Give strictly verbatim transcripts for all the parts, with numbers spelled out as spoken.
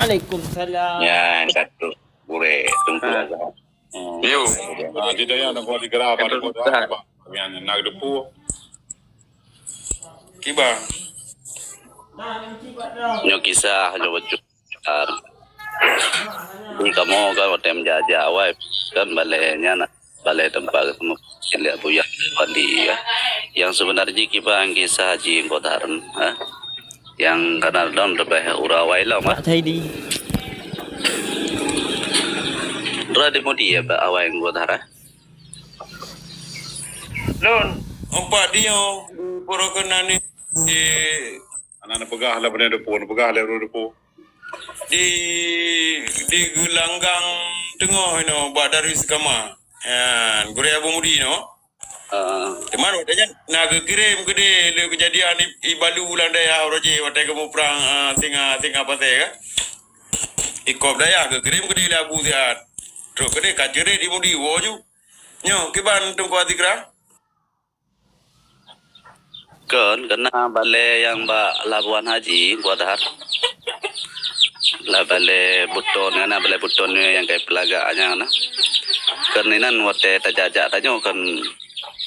Waalaikumsalam. Nyan ka trok gurèe Teungku Azhar. Hmm. Yo. Ah, di dayah Teungku Azhar, Teungku Azhar. Nyan na geudeungoe. Kiban. Nyoe kisah, nyoe bacut. Ah. Di kamoe kan watèe meujak-jak awai kan balè nyan. Balè teumpat geuteumu lé Abuya Wali, ya. Nyang seubeuna jih kiban kisah Haji Engkot Harun, ha? Nyang kana lôn leubeh uroe awai lom, ha? Pak Saidi. Droe di mudi, ya, bak awai Engkot Harun? Lôn, umpat diyoe, pura keunan di. Aneuk neupeugah lé beuneudeue po, neupeugah lé beuneudeue po. Di, di Geulanggang Teungoh inoe bak Darussakamah. Nyan, gurèe Abu Mudi inoe. Ah. Teuma watèe nyan na geukirém keudéh lé keujadian i, i Balu lam dayah uroe jih watèe geumuprang, ah, singa, singa Pasè kan. I kop dayah geukirém keudéh lé Abu Siat. Trok keudéh ka ceuret i Mudi woe ju. Nyoe kiban Teungku Azikra. Kon, keunan balè nyang bak Labuan Haji, Engkot Azhar. Lah balè Buton, keunan balè Buton nyoe nyang ka ipeulagak nyan na. Kon inan watèe tajak-jak tanyoe kon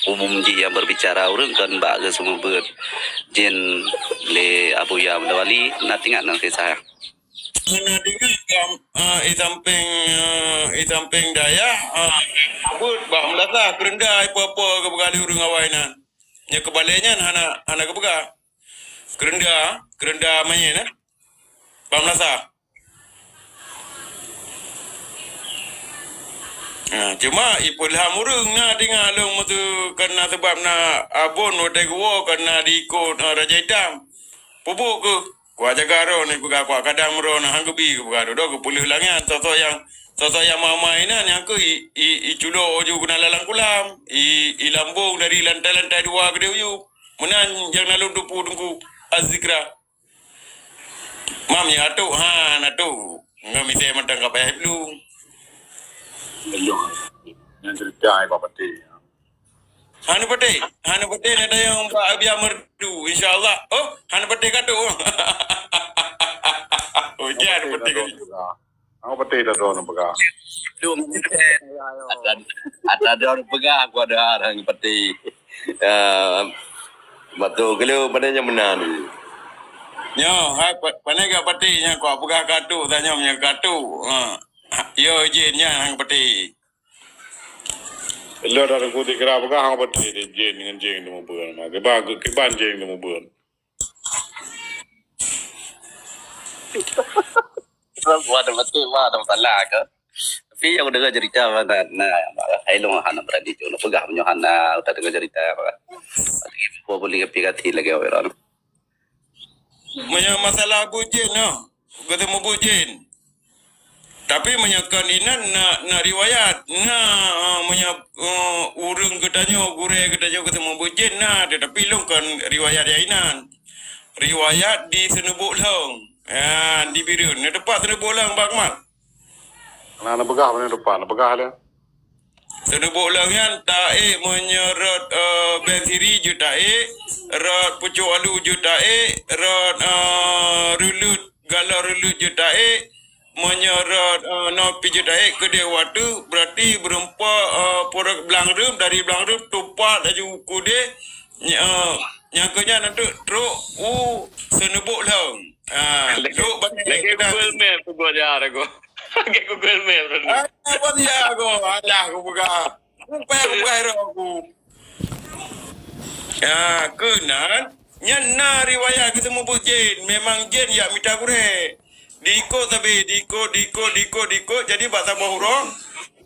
umum jih nyang berbicara ureueng kon bak geuseumeubeuet jén lé Abuya Muda Wali, na teuingat ngon kisah nyan. Hana teuingat, ah, i sampéng, ah, i sampéng dayah, ah, buet bak meulasah keureunda ipo-ipo geupeugah lé ureueng awai nan. Nyang keubalè nyan hana, hana geupeugah. Keureunda, keureunda manyèn, eh. Bak meulasah. Nah, cuma ipeulham ureueng na teuingat lôn meuseu kana seubab na Abon watèe geuwoe kana diikot, ah, Raja Itam. Peubuet keuh. Kuat jaga droe ni peugah kuat kadang meudroe na han geubi geupeugah droe geupeuleuh langét sosok nyang, sosok nyang ma-ma inan nyang keuh i, i, i culok uju keunan lam kulam, i, i lambong dari lantai-lantai dua keudéh uju. Meunan nyang na lôn teupeue Teungku Azikra. Mam ya atuk, ha, na tu. Ngon misai mantong ka payah blu. Belum. Yang cerita ai bak pati. Hana patéh, hana patéh na dayong bak Abia Merdu, insya Allah. Oh, hana patéh ka tu. Oh, jan patéh ka tu. Hana patéh dah droe peugah. Ata, ata droe peugah, aku ada orang patéh. Ah, betul ke lu, pada nyang benar ni. Nyo, hai, pa-, pandai gak patéh nyang kau peugah ka tu, tanyong nyang ka tu. Ha. Yo, izin nyan hang patéh. Lôn dah Teungku Azikra peugah hang patéh jén ngon jén teumeubeuet. Kiban, kiban jén teumeubeuet. Wah, ada betul, wah, ada masalah ke? Tapi nyang deungoe cerita mana, na, ai lôn hana berani tu, peugah meunyoe hana, udah deungoe cerita apa. Tapi boleh pikir hati lagi orang. Meunyoe masalah buet jén nyoe, geuteumeubuet jén. Tapi meunyoe kon inan na, na riwayat, na, ah, meunyoe, eh, ureueng geutanyoe, gurèe geutanyoe geuteumeubuet jén na, tetapi lôn kon riwayat nyang inan. Riwayat di Seuneubok Lhong, ah, di Bireuen. Na teumpat Seuneubok Lhong, Bang Akmal? Na, na peugah, na teumpat, na peugah lé. Seuneubok Lhong nyan taék meunyoe rot, eh, Bensiri jeuet taék, rot Pucok Alu jeuet taék, rot, eh, Reuleut, Galor Reuleut jeuet taék, meunyoe rot, eh, Nopi jeuet taék keudeh watèe, berarti beureumpok, eh, pura Blang Reuem, dari Blang Reuem tupat laju keudeh, ny-, eh, nyang keu nyan trok u Seuneubok Lhong. Ah, lagèe, trok bak lagèe Google Map tu gua jar aku. Lagèe Google Map tu. Ah, apa dia aku? Alah, aku peugah. Aku payah, aku payah roh aku. Ya, keunan, nyan na riwayat geuteumeubeuet jén. Memang jén jak mita gurèe. Diikot sabe, diikot, diikot, diikot, diikot. Jadi bak saboh uroe,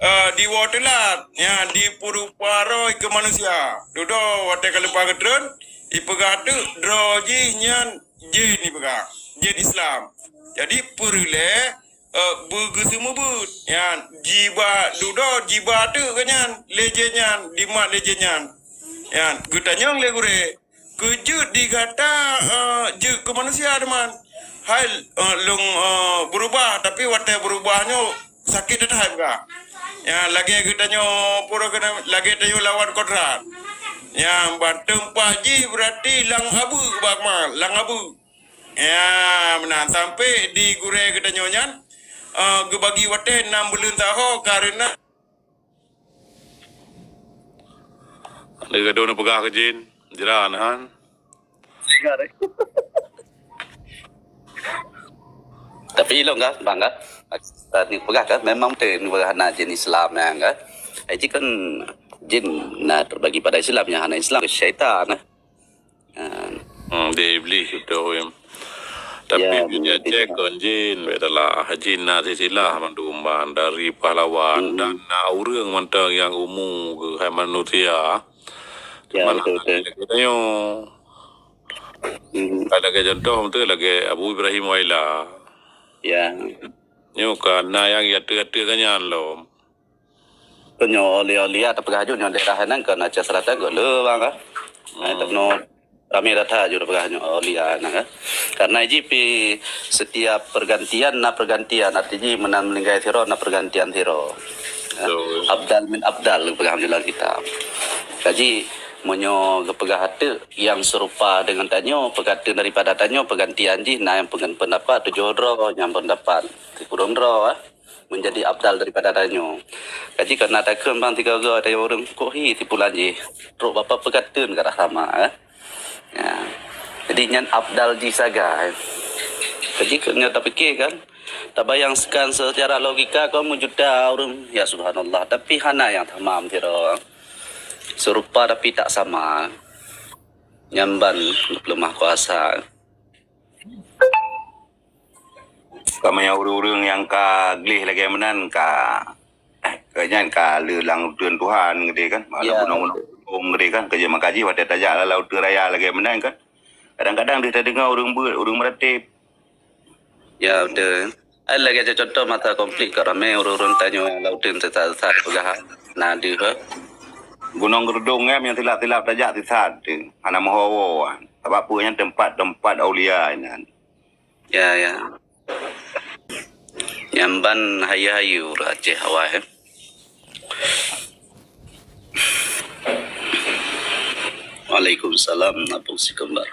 eh, diwoe teulat. Nyan dipeurupa roh keu manusia. Dudoe watèe ka leupah geutreun, ipeugah teuk droe jih nyan jén ipeugah. Jén Islam. Jadi peureulèe eh, beugeuseumeubeuet. Nyan, jiba dudoe, jiba teuk keu nyan, lé jén nyan, dimat lé jén nyan. Nyan, geutanyong lé gurèe, keu jeuet di gata, eh, jeuet keu manusia teuma. Hai, eh, lôn, eh, beurubah, tapi watèe beurubah nyoe sakét that hai peugah. Nyan, lagèe geutanyoe pura keunan, lagèe tanyoe lawan kodrat. Nyan, bak teumpat jih berarti lam abeuk, Bang Akmal, lam abeuk. Ya, meunan. Sampai di gurée geutanyoe nyan, eh, geubagi watée nam buleuen saho karena Lé gadôh neupeugah keu jén, jira na han. Tapi ilong ka, bang ka. Tadi peugah ka, memang beutôi neupeugah na jén Islam nyan ka. Ai jih kan jén na terbagi pada Islam nyang hana Islam, syaitan. Ha. Hmm, dia iblis betul. Tapi ya, dia cek kon jin, beda lah. Jin na silsilah mandum ban dari pahlawan dan na ureueng mantong nyang umu keuhai manusia. Ya, betul, betul. Kita nyo. Hmm. Kalau lagi contoh betul lagi Abu Ibrahim Waila. Ya. Nyo kan na yang yatu-yatu kan nyan lom. Tanyoe aulia-aulia tapeugah jeuet nyoe daerah nyan kon Aceh Selatan kon le bang ka. Hmm. Ai tapeunoh ramé that jeuet tapeugah nyoe aulia nyan ka. Karena jih pi setiap pergantian na pergantian, arti jih meunan meuninggai sidroe na pergantian sidroe. Betul. Abdal min abdal peugah dalam kitab. Kaji meunyoe geupeugah ateuk yang serupa dengan tanyoe, peukatan daripada tanyoe, pergantian jih na yang pengen pendapat tujoh droe, nyang pendapat sikureueng droe, eh. Menjadi abdal daripada tanyoe. Kaji kana takheun bang tiga-tiga tanyoe ureueng kok hi sipulan jih. Trok bapa peukateun ka rasa ma, eh. Ya. Jadi nyan abdal jih sagai. Kaji keu nyoe tapike kan, tabayangkan secara logika kon meujuta ureueng, ya subhanallah, tapi hana nyang tamam sidroe. Serupa tapi tak sama. Nyan ban geupeuleumah kuasa. Ka meunyoe ureueng-ureueng nyang ka gleh lagèe meunan ka, ka nyan ka le lam uteuen Tuhan geude kan, lam gunong-gunong geude kan, keujeuet meukaji watèe tajak lam uteuen raya lagèe meunan kan. Kadang-kadang deuh tadeungoe ureueng beuet, ureueng meuratéb. Ya, beutôi. Ai lagèe contoh masa konflik ka ramè ureueng-ureueng tanyoe lam uteuen sesat-sesat peugah na deuh. Gunong Geurdong nyan nyang silap-silap tajak sisat teuh, hana meuho woe. Sabab peue nyan teumpat-teumpat aulia nyan. Ya, ya. Nyan ban hayeue-hayeue ureueng Aceh awai, eh. Waalaikumsalam, Abang Sikembar.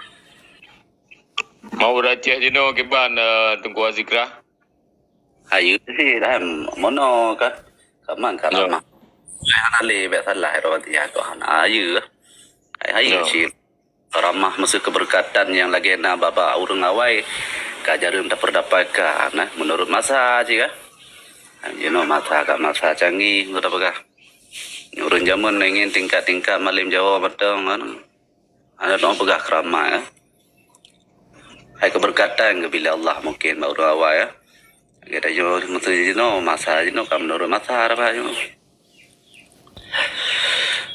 Mau ureueng Aceh jinoe kiban, eh, Teungku Azikra? Hayeue sit, han mono ka. Kaman ka ramah. Hai hana lé bèk salah, roh dia tu hana hayeue. Hai hayeue sit. Ramah meusu keubeureukatan nyang lagèe na bak-bak ureueng awai ka jareueng tapeurdapatkan, nah, meunurot masa cit ka. Jinoe masa ka masa canggih, beutôi peugah. Ureueng jameun ingin tingkat-tingkat malem jawa mantong, kan. Hana teupeugah keuramah, ya. Hai keubeureukatan geubilih Allah mungken bak ureueng awai, ya. Gata jinoe masa jinoe ka meunurot masa raba jinoe.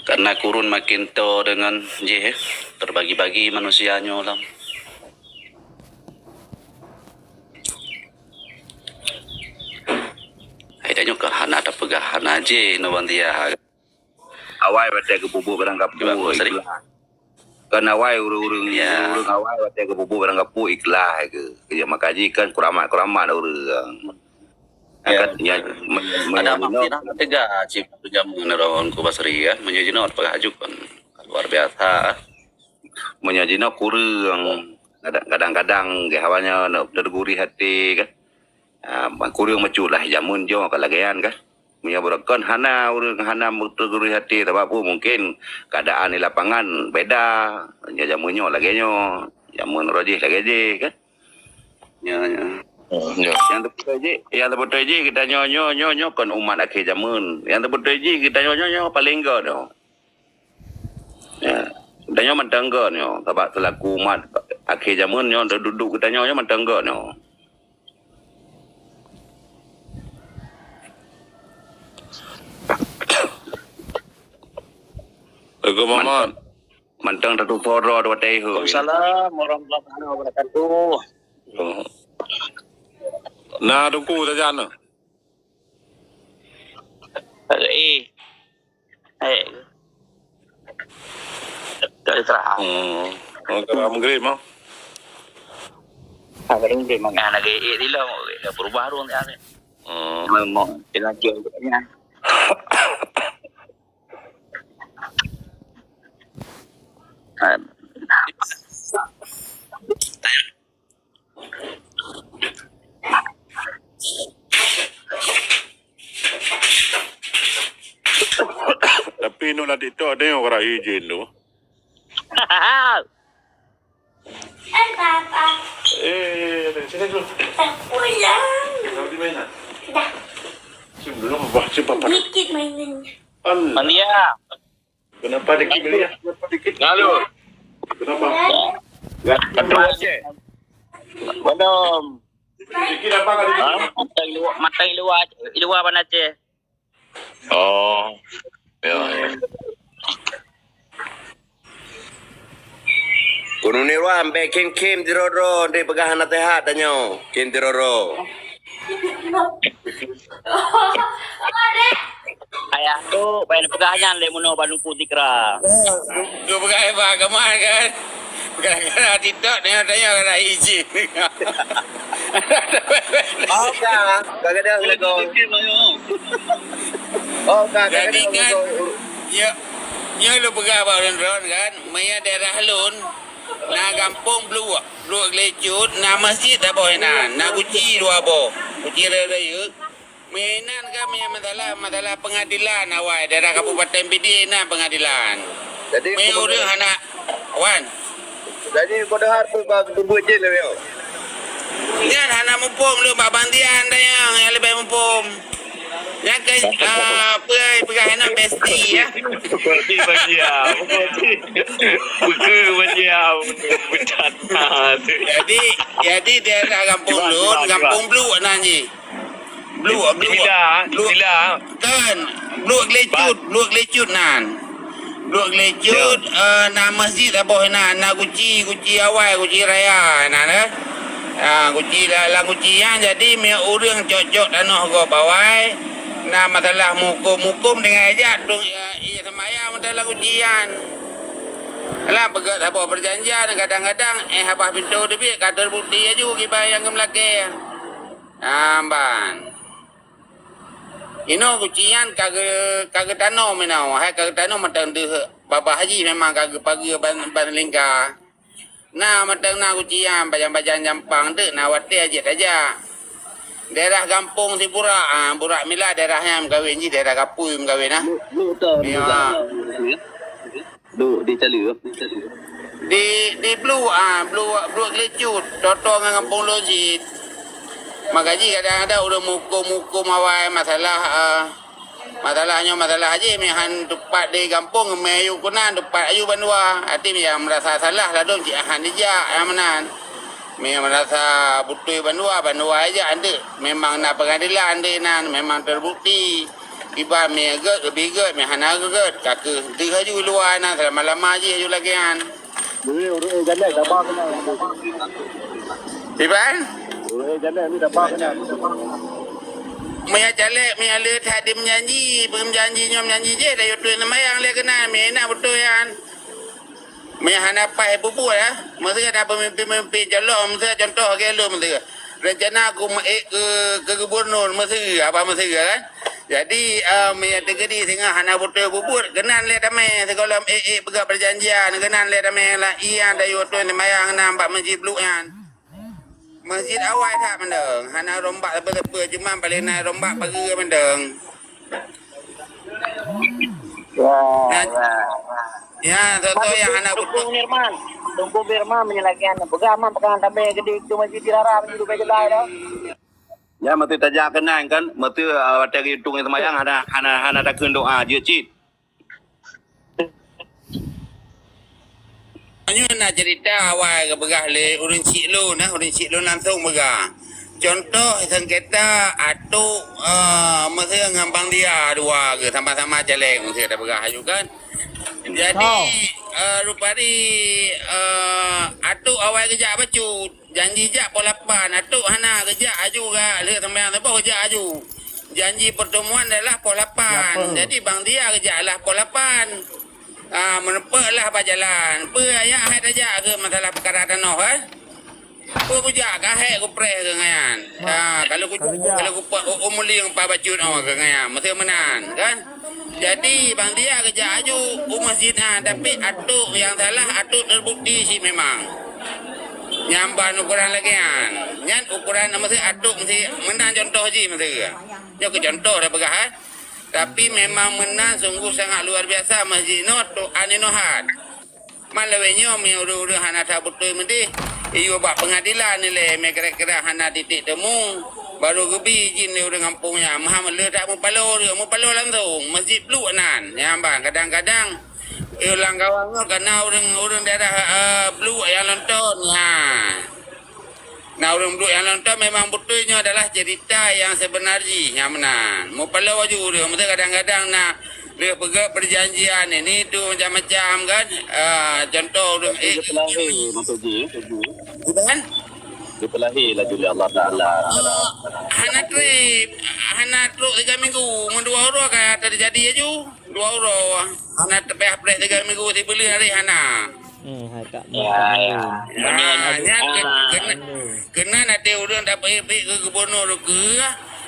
Karena kurun makin to deungon jih, terbagi-bagi manusia nyoe lam. Hai tanyoe ka hana tapeugah hana jih nyoe ban dia. Awai watèe geupeubuet barang gapu ikhlas. Kan awai ureueng-ureueng, ureueng awai watèe geupeubuet barang gapu ikhlas ke. Keu maka jih kan kuramat-kuramat ureueng. Ya. Kan, ya, men-, men-, ada men-, makin tega cit jameun nurun ku Basri ya. Meunyoe jinoe peugah aju kan luar biasa. Meunyoe jinoe kureueng, kadang-kadang geuh awaknyan na teugurih até kan. Ah, ban kureueng meucut lah jameun nyoe ka lagèe nyan kan. Meunyoe beureukan hana ureueng hana meuteugurih até sabab peue mungken keuadaan di lapangan beda. Nyoe jameun nyoe lagèe nyoe, jameun roh jih lagèe jih kan. Nyoe, nyoe. Oh, nyoe. Nyang teupeutôi jih, nyang teupeutôi jih geutanyoe nyoe, nyoe, nyoe kon umat akhé jameun. Nyang teupeutôi jih geutanyoe nyoe, nyoe paleng göt nyoe. Ya. Geutanyoe mantong göt nyoe, sabab seulaku umat akhé jameun nyoe, duek-duek geutanyoe nyoe mantong göt nyoe. Assalamualaikum, Mat. Mantong tatusoe droe watèe ihu. Waalaikumsalam warahmatullahi wabarakatuh. Oh. Na, Teungku, sajan na. Eh. Eh. Tak terserah. Hmm. Oh, ka maghrib mah. Ah, maghrib mah. Ah, lagi eh, di dalam, berubah ruang ni, ah. Hmm. Mau, mau, dia lagi, ya. Ah. Inoe lam TikTok, tengok kara izin tu. Eh, sini dulu. Tak pulang. Dah di mana? Dah. Sini dulu, Papa. Sini, Papa. Dikit mainannya. Allah. Kenapa dikit ni? Kenapa dikit? Halo. Kenapa? Ya, betul, Aceh. Belum. Dikit apa kali? Ha? Mata luar, mata luar, luar mana, Aceh? Oh. Ya, ya. Gunong Nirwan, bèk khém-khém sidroe-droe, ndeh peugah hana seuhat tanyoe, khém sidroe-droe. Ayah tu, bèk peugah nyan lé meunoe bak Teungku Zikra. Geupeugah Eva keumah kan? Gara-gara TikTok, tengok-tengok kata izin. Oh, ka. Ka gadang lagu. Oh, ka, ka gadang lagu. Jadi kan, ya, ya, lôn peugah bak ulôn droen kan, maya daerah lôn, na gampông Bluek, Bluek Geulicut, na masjid saboh inan, na guci dua boh, guci rayeuk-rayeuk. Meunan kan, meunan masalah, masalah pengadilan awai daerah Kabupaten Pidie na pengadilan. Jadi, meunan ureueng hana, wan. Jadi, padahal tu ba-, tu buet jih lewat. Nyan hana muphom lé bak Bang Dian dah nyang, nyang leubeh muphom. Nyang ke, ah, peue peugah aneuk bestie, ya. Bagi, bagi, ya. Bagi, bagi, ya. Jadi, jadi daerah gampông lôn, gampông Bluek nan jih. Bluek, Bluek. Sila, Bluek. Sila. Kan, Bluek Geulicut, Bluek Geulicut nan. Bluek Geulicut, eh, na masjid saboh inan, na guci, guci awai, guci raya inan, eh. Ah, guci la-, lam guci nyan jadi meunyoe ureueng cok-cok tanoh gob awai, na masalah meuhuköm-huköm dengan ijak, dong, eh, iya seumayang mantong lam guci nyan. Lah peugöt saboh peujanjian, kadang-kadang, eh, babah pintoe teubiet ka teubukti laju kiban nyang geumeulakée. Ah, ban. Inoe guci nyan ka geu-, ka geutanom inoe, hai ka geutanom mantong deuh babah jih memang ka geupageue ban, ban lingka. Na mantong na guci nyan, pajan-pajan jampang teuk na watée jeuet tajak. Daerah gampông si Burak, ah, Burak Mila daerah nyan meukawen jih, daerah Kapui meukawen, ah. Lu, lu tahu, ya. Duek di Cali, di Cali. Di, di Bluek, ah, Bluek, Bluek Geulicut, toto ngon gampông lôn cit. Maka jih kadang-kadang ureueng meuhuköm-huköm awai masalah, ah, masalah nyoe masalah jih meuhan teupat di gampông, meuayu keunan teupat ayu bandua. Até nyang meurasa salah ladôm cit han jijak nyang meunan. Meumeurasa beutôi bandua, bandua ijak anteuk. Memang na pengadilan di nan, memang teubukti. Iban mie gét, leubeh gét, mie hana gét, ka keuh deuh aju luwa nan, seulama-lama jih aju lagée nyan. Jadi, ureueng jalek daba keunan. Iban? Ureueng jalek ni daba keunan. Meuya jalek, meuya le that di meujanji, beumeujanji nyoe meujanji jih, dah yue tueng seumayang lé keunan, mie na beutôi nyan. Meuya hana paih bubuet, ya. Meuseue na peumimpén-peumimpén calon, meuseue contoh lagée lôn meuseue. Rencana ku meuék keu, keu gubunur meuseue, haba meuseue, kan? Jadi, eh, meuya teugeudi singoh hana beutôi bubuet, keunan lé tamé sigohlom ék-ék peugah peujanjian, keunan lé tamé lah iya dayuh tueng seumayang nan bak Masjid Bluek nyan. Masjid awai that mandum, hana rombak sapeue-sapeue, cuma paléng na rombak pageue mandum. Ya, ya, ya. Ya, soe-soe nyang hana beutôi. Teungku Firman. Teungku Firman meunyoe lagée nyan, peugah man peugah tamé geude keu masjid dirara meunyoe leubeh jeulai dah. Ya, meusti tajak keunan kan, meusti, ah, watée geutueng seumayang hana, hana, hana takheun doa jeuet cit. Nyoe na cerita awai geupeugah lé ureueng chik lôn, nah, ureueng chik lôn langsong peugah. Contoh sengketa Atok, eh, Mesir ngon Bang Dia dua geuh sama-sama caleg Mesir tapeugah aju kan. Jadi, eh, rupari, eh, Atok awai geujak bacut. Janji jak poh lapan, Atok hana geujak aju gak lheueh seumayang suboh geujak aju. Janji pertemuan adalah poh lapan. Jadi Bang Dia geujak lah poh lapan. Ah, meureumpok lah bak jalan. Peue ayah hai tajak keu masalah peukara tanoh, eh? Peue kujak ka hék kupreh keu ngayan. Ah, kalau ku, kalau kupak u, u muling pa bacut oh keu ngayan. Meuteumeunan, kan? Jadi Bang Dia geujak aju u masjid, ah, tapi Atok nyang salah, Atok teubukti cit memang. Nyang ban ukoran lagée nyan. Nyan ukoran meusti Atok meusti meunan contoh jih meusti. Nyoe keu contoh dah peugah, eh. Tapi memang meunan sungguh sangat luar biasa masjid nyoe, Tuhan inoe hat. Man lawét nyoe mi ureuëng-ureuëng hana that beutôi meudeh, iyue bak peungadilan ilée, mé kira-kira hana titik temu, baru geubi izin lé ureuëng gampông nyan. Meuham le that meupaloe ureuëng, meupaloe langsung, masjid bluek nan. Nyang ban kadang-kadang, eh, lam kawan nyoe kana ureuëng-ureuëng daerah, eh, bluek nyang lonton. Ha. Na ureuëng bluek nyang lonton memang beutôi nyoe adalah cerita nyang seubeuna jih nyang meunan. Meupaloe laju ureuëng, meusé kadang-kadang na lheueh peugah perjanjian ini tu macam-macam kan. Ah, contoh ureuëng, eh, Dipeulahi maksud jih. Bukan? Dipeulahi laju lé Allah Taala. Ah, hana trép, hana trok tiga minggu, meudua uroe ka terjadi laju. Dua uroe. Hana teupayah preh tiga minggu sibuleuen hari hana. Hmm, hai tak. Ya, ya. Nah, nyan ke-, kena, kena nanti ureuëng dapet ipik ke gubernur ke.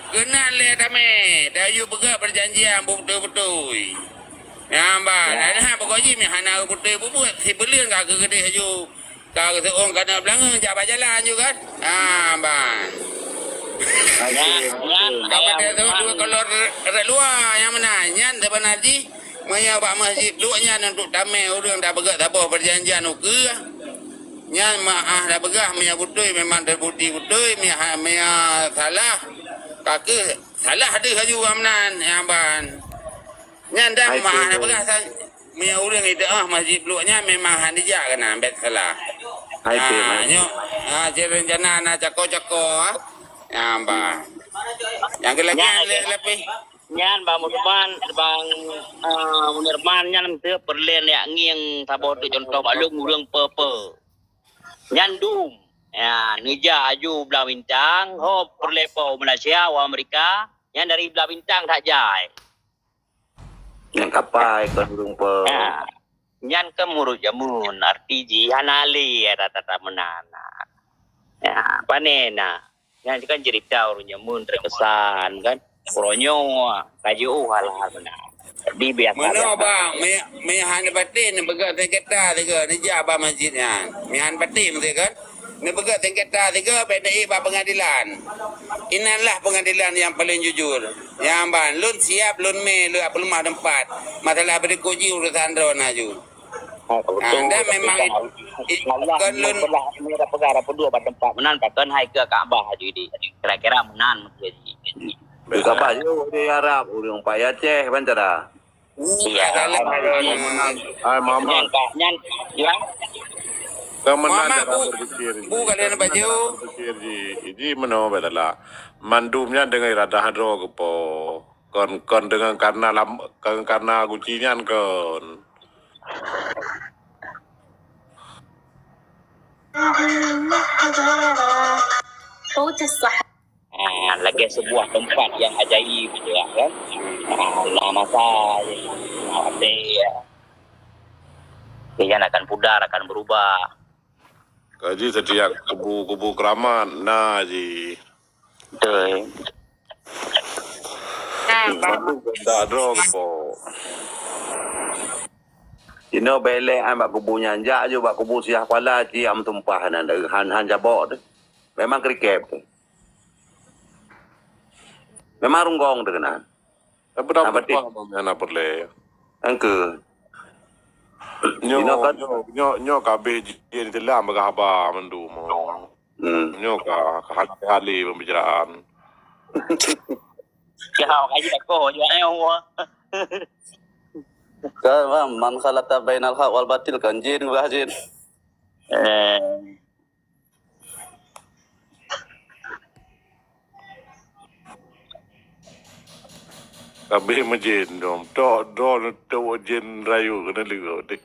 Kena lé damai. Dayu peugah perjanjian beutôi-beutôi. Ya, bah, ya. Dah, dah, pokok jih mi hana beutôi bubuet. Sibuleuen ka keugedeh aju. Ka seuôn kana beulangeng jak bak jalan ju kan. Ha, ban. Nyan, nyan, ka ayam. Pada tu, tu kalau re-, rek luwa nyang meunan, nyan sebenar jih meunyoe bak masjid duek nyan untuk tamé ureuëng dak peugah saboh perjanjian ukeue. Nyan maah dak peugah meunyoe beutôi memang terbukti beutôi, meunyoe ha-, meunyoe salah, ka keuh salah deuh aju nyang meunan, nyang ban. Nyan dah maah dak peugah sa-, Meunyoe ureuëng ideuah masjid bluek nyan memang han jijak keunan, bèk salah. Hai, ah, nyoe, ah, cit reuncana na cako-cako, ah. Nyan, bah. Nyang keu lagèe nyan lagèe lé-, leupeh. Nyan, Bang Usman, Bang, ah, Munirman, nyan teuh peureulèe neujak ngieng saboh teuk cuntoh bak lôn ureuëng peue-peue. Nyan dum. Ya, neujak aju Blang Bintang, ho peureulèe po Malaysia, u Amerika, nyan dari Blang Bintang that jai. Nyang kapai kon ureuëng pe. Ha. Nyan kan meunurot jameun, arti jih hana lé rata-rata meunan. Ya, pane na. Nyan kan cerita ureuëng jameun terkesan kan. Uroe nyoe ka jiôh hal-hal meunan. Jadi biasa. Meunoe, biasa. Bang, mi-, mi hana patéh neupeugah sengketa sigoe neujak bak masjid nyan. Mi hana patéh meusti kan. Neupeugah sengketa sigoe bèk neuék bak pengadilan. Inilah pengadilan yang paling jujur. Nyang ban, lôn siap, lôn mé, lôn peuleumah teumpat. Masalah beurikot jih urusan droe na ju. Ha, betul. Ah, dan memang i-, Allah kon lôn peugah, ni dah peugah, dah peuduek bak teumpat meunan, pakon hai keu Ka'bah ju di. Kira-kira meunan mungkin. Ka'bah ju di Arab, ureuëng pai Aceh, ban cara. Iya. Ai, Mamat. Nyan, Kak, nyan, ya. Ka meunan Mamat, cara bu, berpikir bu jih. Kalian baju. Berpikir jih. Jih meunoe bae lah. Mandum nyan deungon iradah droe geupo. Kon, kon deungon karena lam, kon karena guci nyan kon. Putus sah. Ah, lagèe sebuah tempat yang ajaib je lah, kan. Ah, na masa je. Na watèe, ya. Dia akan pudar, akan berubah. Jadi setiap kubu-kubu keramat na ji. Betul. Baru dah drop po. Inoe belek an bak kubu nyan, jak ju bak kubu Syiah Kuala, ci am tumpah nan, han, han jabok tu. Memang kriket tu. Memang runggong tu keunan. Tapi dah apa berubah, Bang, hana peureulèe. Engke. Nyoe, inoe kan nyoe, nyoe, nyoe ka habéh jih di dalam bak haba mandum. Hmm. Nyoe ka, ka hali-hali pembicaraan. Ya, kaji tak kau, ya, eh, wah. Kan, bang, man khalata bainal haq wal batil kan jin, bah jin. Eh. Habéh meujén dong. Tok, dong, tok jén rayu keuneuk leuek deh.